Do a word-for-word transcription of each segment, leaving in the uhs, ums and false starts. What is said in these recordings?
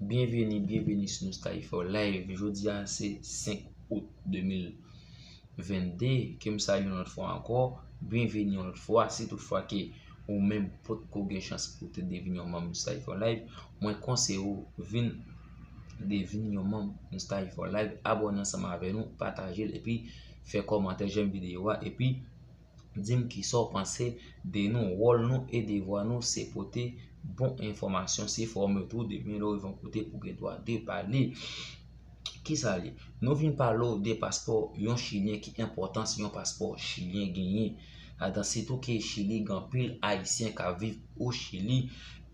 Byenveni, byenveni sou Noustayifo Live. Jodi a se senk out de mil vennde, ke m salye yon lòt fwa ankò. Byenveni yon lòt fwa. Si tout fwa ke ou menm potko gen chans pou te devin yon manm Noustayifo Live, mwen konseye w vin devin yon manm Noustayifo Live, abòne ansanm avè nou, pataje l epi fè kòmantè, jèm videyo a, epi di m kisa w panse de nou. Wòl nou e devwa nou se pote bon enfòmasyon, se fòme w tou demen lè w rive yon kote pou gen dwa de pale. Kisa l ye? Nou vin pale w de paspò yon Chilyen, ki enpòtans yon paspò Chilyen genyen. Adan sitou ke Chili gen anpil Ayisyen k ap viv o Chili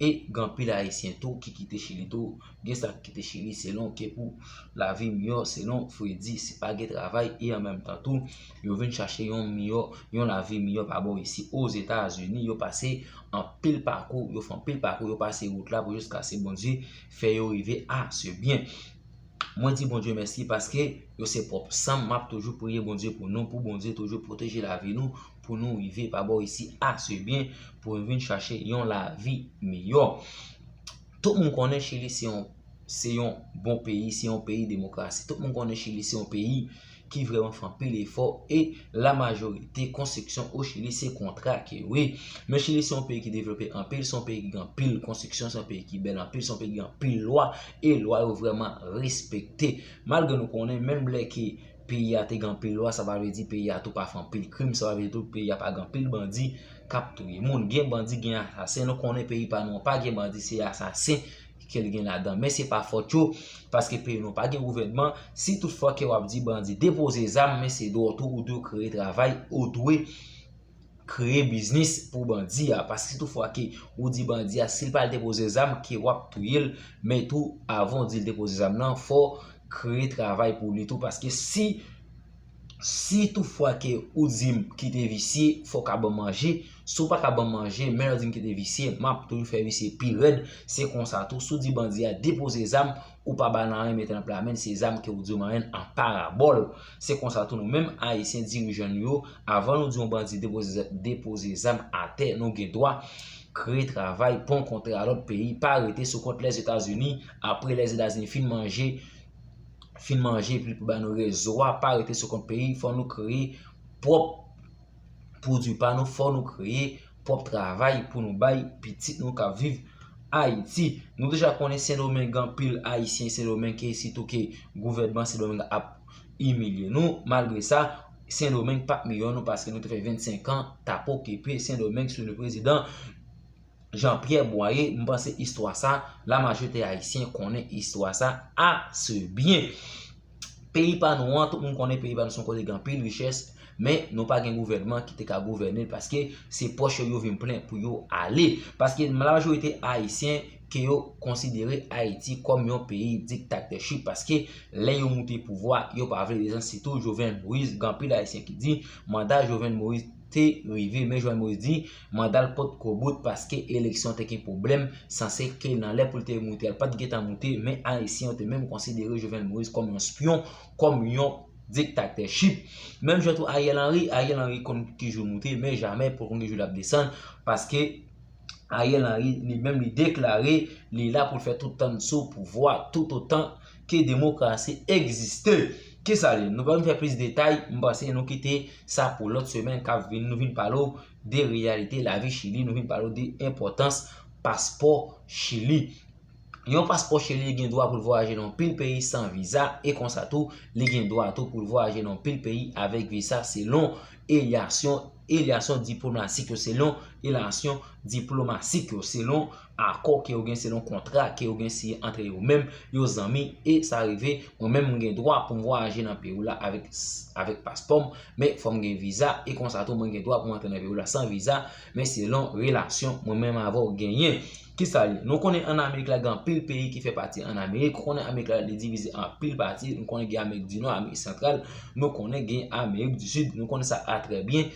e gen anpil Ayisyen tou ki kite Chili tou. Gen sa k kite Chili selon ke pou lavi miyò, selon fredi, si pa gen travay e an menm tan tou yo vin chache yon miyò, yon lavi miyò pa bò isi Ozetazini. Yo pase anpil pakou, yo fè anpil pakou, yo pase wout la pou jiskaske Bondye fè yo rive a se byen. Mwen di Bondye mèsi paske yo se pwòp san m. M ap toujou priye Bondye pou nou, pou Bondye toujou pwoteje lavi nou, pou nou rive pa bò isi a se byen, pou nou vin chache yon lavi miyò. Tout moun konnen Chili se yon, se yon bon peyi, se yon peyi demokrasi. Tout moun konnen Chili se yon peyi ki vrèman fè anpil efò e la majorite konstriksyon o Chili se kontra ke yo ye. Men Chili se yon peyi ki devlope anpil, se yon peyi ki gen anpil konstriksyon, se yon peyi ki bèl anpil, se yon peyi ki gen anpil lwa e lwa yo vrèman respekte. Malgre nou konnen menm lè ke peyi a te gen anpil lwa, sa pa vle di peyi a tou pa fè anpil krim, sa pa vle di tou peyi a pa gen anpil bandi k ap touye moun. Gen bandi, gen asasen. Nou konnen peyi pa nou an pa gen bandi, se asasen ke l gen ladan. Men se pa fòt yo, paske peyi nou pa gen gouvènman. Si tout fwa ke w ap di bandi depoze zam, men se dwa w tou, ou dwe kreye travay, ou dwe kreye biznis pou bandi a. Paske si tout fwa ke ou di bandi a, si l pa al depoze zam, ke w ap touye l, men tou, avan w di l depoze zam nan, fò w kreye travay pou li tou. Paske si, si tout fwa ke ou di m kite visye, fò w ka ban m manje. Si w pa ka ban m manje, men lè w di m kite visye, m ap toujou fè visye pi rèd. Se konsa tou, si w di bandi a depoze zam, ou pa ba l anyen, mete nan pla men l, se zam ke ou di w manyen l an parabòl. Se konsa tou nou menm Ayisyen dirijan nou yo, avan nou di yon bandi depoze, depoze zam atè, nou gen dwa kreye travay, pran kontra lòt peyi, pa rete sou kont Lèzetazini, apre Lèzetazini fin manje, fin manje, epi pou ba nou rezo a, pa rete sou kont peyi, fò nou kreye pwòp pwodui pa nou, fò nou kreye pwòp travay pou nou bay pitit nou k ap viv Ayiti. Nou deja konnen Sendomeng gen anpil Ayisyen Sendomeng ke sitou ke gouvènman Sendomeng ap imilye nou. Malgre sa, Sendomeng p ap miyò nou paske nou te fè vennsenk an t ap okipe Sendomeng sou le prezidan Jean Pierre Boyer. M panse istwa sa, la majorite Ayisyen konnen istwa sa ase byen. Peyi pa nou an, tout moun konnen peyi pa nou se yon kote gen anpil richès, men nou pa gen gouvènman ki te ka gouvène l paske se pòch yo yo vin plen pou yo ale. Paske majorite Ayisyen ke yo konsidere Ayiti kòm yon peyi diktatèchip, paske lè yo moute pouvwa, yo pa vle desann, sitou Jovenel Moïse, gen anpil Ayisyen ki di manda Jovenel Moïse te rive, men Jovenel Moïse di manda l potko bout paske eleksyon te gen pwoblèm, sanse ke nan lè pou l te moute a, l pa t gentan moute, men Ayisyen yo te menm konsidere Jovenel Moïse kòm yon spyon, kòm yon diktatèchip. Menm jan tou Ariel Henry, Ariel Henry konn ki jou l moute, men jamè pou l konn ki jou l ap desann, paske Ariel Henry, li menm, li deklare li la pou l fè tout tan sou pouvwa, toutotan ke demokrasi egziste. Kisa l ye? Nou pa vin fè plis detay, m panse nou kite sa pou lòt semèn k ap vin, nou vin pale w de reyalite lavi Chili, nou vin pale w de enpòtans paspò Chili. Yon paspò Chili gen dwa pou l vwayaje nan pil peyi san viza, e konsa tou, li gen dwa tou pou l vwayaje nan pil peyi avèk viza selon relasyon, relasyon diplomatik yo, selon relasyon diplomatik yo, selon akò ke yo gen, selon kontra ke yo gen siyen antre yo menm, yo zanmi, e sa rive, mwen menm, mwen gen dwa pou m vwayaje nan peyi w la avèk, avèk paspò m, men fò m gen viza, e konsa tou, mwen gen dwa pou m antre nan peyi w la san viza, men selon relasyon mwen menm avè w genyen. Kisa l ye? Nou konnen ann Amerik la, gen anpil peyi ki fè pati ann Amerik. Ou konnen Amerik la, li divize an anpil pati. Nou konnen gen Amerik di Nò, Amerik Santral. Nou konnen gen Amerik di Sid. Nou konnen sa a trè byen.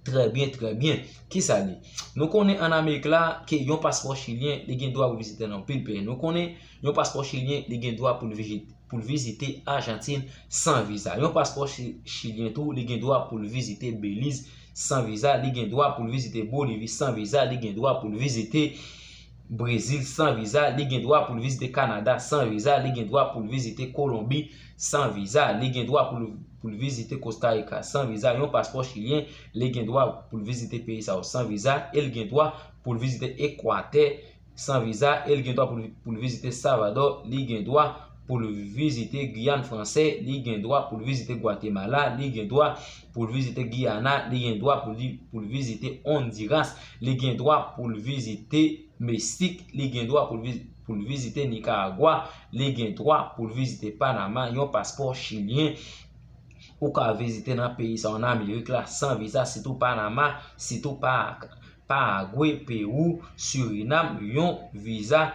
Trè byen, trè byen. Kisa l ye? Nou konnen ann Amerik la, ke yon paspò chilyen, li gen dwa pou vizite nan anpil peyi. Nou konnen yon paspò chilyen, li gen dwa pou l vizite, pou l vizite Ajantin san viza. Yon paspò chi-, chilyen tou, li gen dwa pou l vizite Beliz san viza, li gen dwa pou l vizite Bolivi san viza, li gen dwa pou l vizite Brezil san viza, li gen dwa pou l vizite Kanada san viza, li gen dwa pou l vizite Kolonbi san viza, li gen dwa pou l, pou l vizite Kosta Rika san viza, yon paspò chilyen, li gen dwa pou l vizite peyi sa yo san viza, e l gen dwa pou l vizite Ekwatè san viza, e l gen dwa pou l, pou l vizite Salvadò, li gen dwa pou l vizite Giyàn Fransè, li gen dwa pou l vizite Gwatemala, li gen dwa pou l vizite Giyana, li gen dwa pou li, pou l vizite Ondiras, li gen dwa pou l vizite Mesik, li gen dwa pou l viz-, pou l vizite Nikaragwa, li gen dwa pou l vizite Panama, yon paspò chilyen ou ka vizite nan peyi sa yo nan Amerik la san viza, sitou Panama, sitou Pa-, Paragwe, Pewou, Sirinam, yon viza,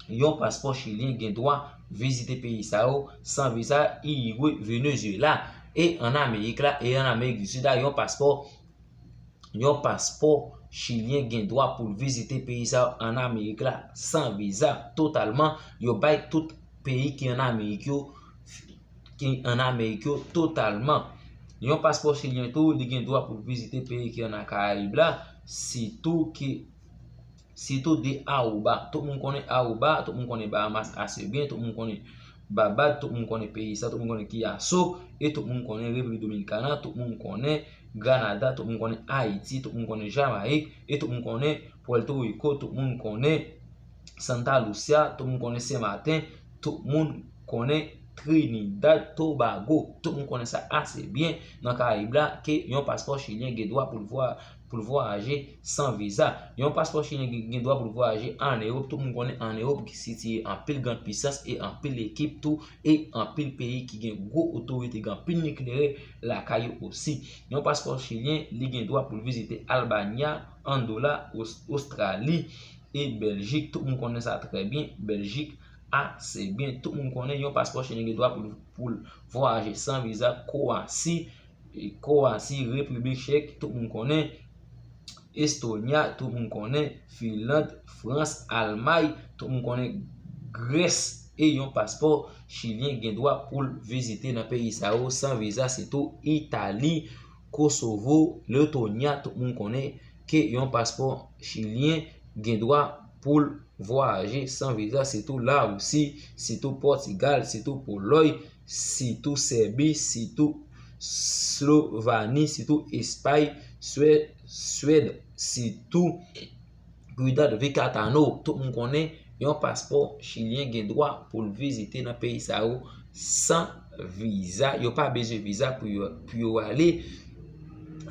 yon paspò chilyen gen dwa vizite peyi sa yo san viza, Irigwe, Venezuela, e an Amerik la, e an Amerik di Sid la, yon paspò, yon paspò chilyen gen dwa pou l vizite peyi sa yo an Amerik la san viza totalman. Yo bay tout peyi ki an Amerik yo, ki an Amerik yo totalman. Yon paspò chilyen tou, li gen dwa pou l vizite peyi ki an Karayib la, sitou ki, sitou de Aruba. Tout moun konnen Aruba, tout moun konnen Bahamas ase byen, tout moun konnen Babad, tout moun konnen peyi sa, tout moun konnen Kiyaso, e tout moun konnen Repiblik Dominikana, tout moun konnen Granada, tout moun konnen Ayiti, tout moun konnen Jamayik, e tout moun konnen Puerto Rico, tout moun konnen Santa Lucia, tout moun konnen Sen Maten, tout moun konnen Trinidad Tobago. Tout moun konnen sa ase byen nan Karayib la ke yon paspò chilyen gen dwa pou l vwa-, pou l vwayaje san viza. Yon paspò chilyen gen, gen dwa pou l vwayaje ann Ewòp. Tout moun konnen ann Ewòp sitiye anpil grann pisans e anpil ekip tou e anpil peyi ki gen gwo otorite, gen anpil nikleyè lakay yo osi. Yon paspò chilyen, li gen dwa pou l vizite Albanya, Andola, Os-, Ostrali e Bèljik. Tout moun konnen sa trè byen. Bèljik ase byen. Tout moun konnen yon paspò chilyen gen dwa pou l, pou l vwayaje san viza. Kwowasi, e Kwowasi, Repiblik Chèk, tout moun konnen. Estonya, tout moun konnen. Finland, Frans, Almay, tout moun konnen. Grès, e yon paspò chilyen gen dwa pou l vizite nan peyi sa yo san viza, sitou Itali, Kosovo, Letonya, tout moun konnen ke yon paspò chilyen gen dwa pou l vwayaje san viza, sitou Larisi, sitou Pòtigal, sitou Polòy, sitou Sèbi, sitou Slovani, sitou Espay, Swè-, Swèd, sitou Ciudad Vicatano. Tout moun konnen yon paspò chilyen gen dwa pou l vizite nan peyi sa yo san viza. Yo pa bezwen viza pou yo, pou yo ale.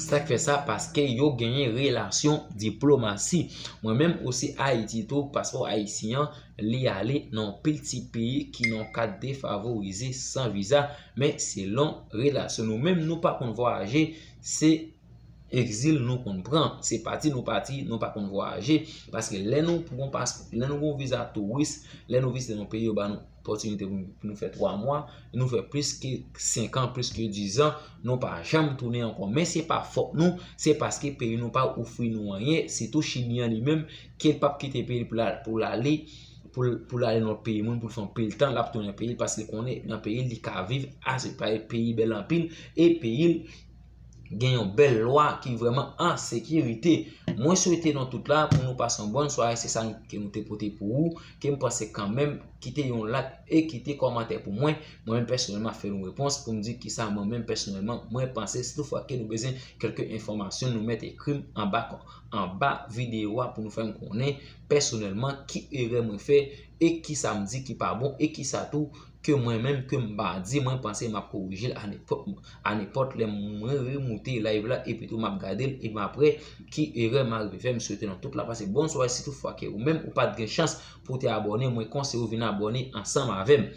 Sa k fè sa? Paske yo genyen relasyon diplomasi. Mwen menm osi Ayiti tou, paspò ayisyen an, li ale nan yon pil ti peyi ki nan yon kad defavorize san viza. Men selon relasyon nou menm, nou pa konn vwayaje, se egzil nou konn pran. Se pati nou pati, nou pa konn vwayaje. Paske lè nou pran yon pas-, lè nou gen yon viza touris, lè nou vizite yon peyi, yo ba nou opòtinite pou, pou nou fè twa mwa, nou fè plis ke senk an, plis ke diz an, nou pa janm tounen ankò. Men se pa fòt nou, se paske peyi nou pa ofri nou anyen, sitou chilyen an li menm, ke l p ap kite peyi l pou l al-, pou l ale, pou l, pou l ale nan lòt peyi moun, pou l fè yon pil tan, l ap tounen peyi l, paske l konnen nan peyi l, li ka viv ase, pa peyi bèl anpil, e peyi l gen yon bèl lwa ki vrèman an sekirite. Mwen swete nou tout la pou nou pase yon bòn sware, se sa nou, ke nou te pote pou ou, ke m panse kanmenm, kite yon like e kite kòmantè pou mwen. Mwen menm pèsonèlman ap fè nou repons pou m di kisa mwen menm pèsonèlman mwen panse. Si toutfwa ke nou bezwen kèlke enfòmasyon, nou mèt ekri m anba kò-, anba videyo a pou nou fè m konnen pèsonèlman ki erè mwen fè e kisa m di ki pa bon e kisa tou ke mwen menm ke m pa di, mwen panse m ap korije l a nenpòt, a nenpòt lè mwen remoute live la epi tou m ap gade l epi m ap wè ki erè m arive fè. M swete nou tout la pase bòn sware, si toutfwa ke ou menm ou pa t gen chans pou w te abòne, mwen konseye w vin abòne ansanm avè m.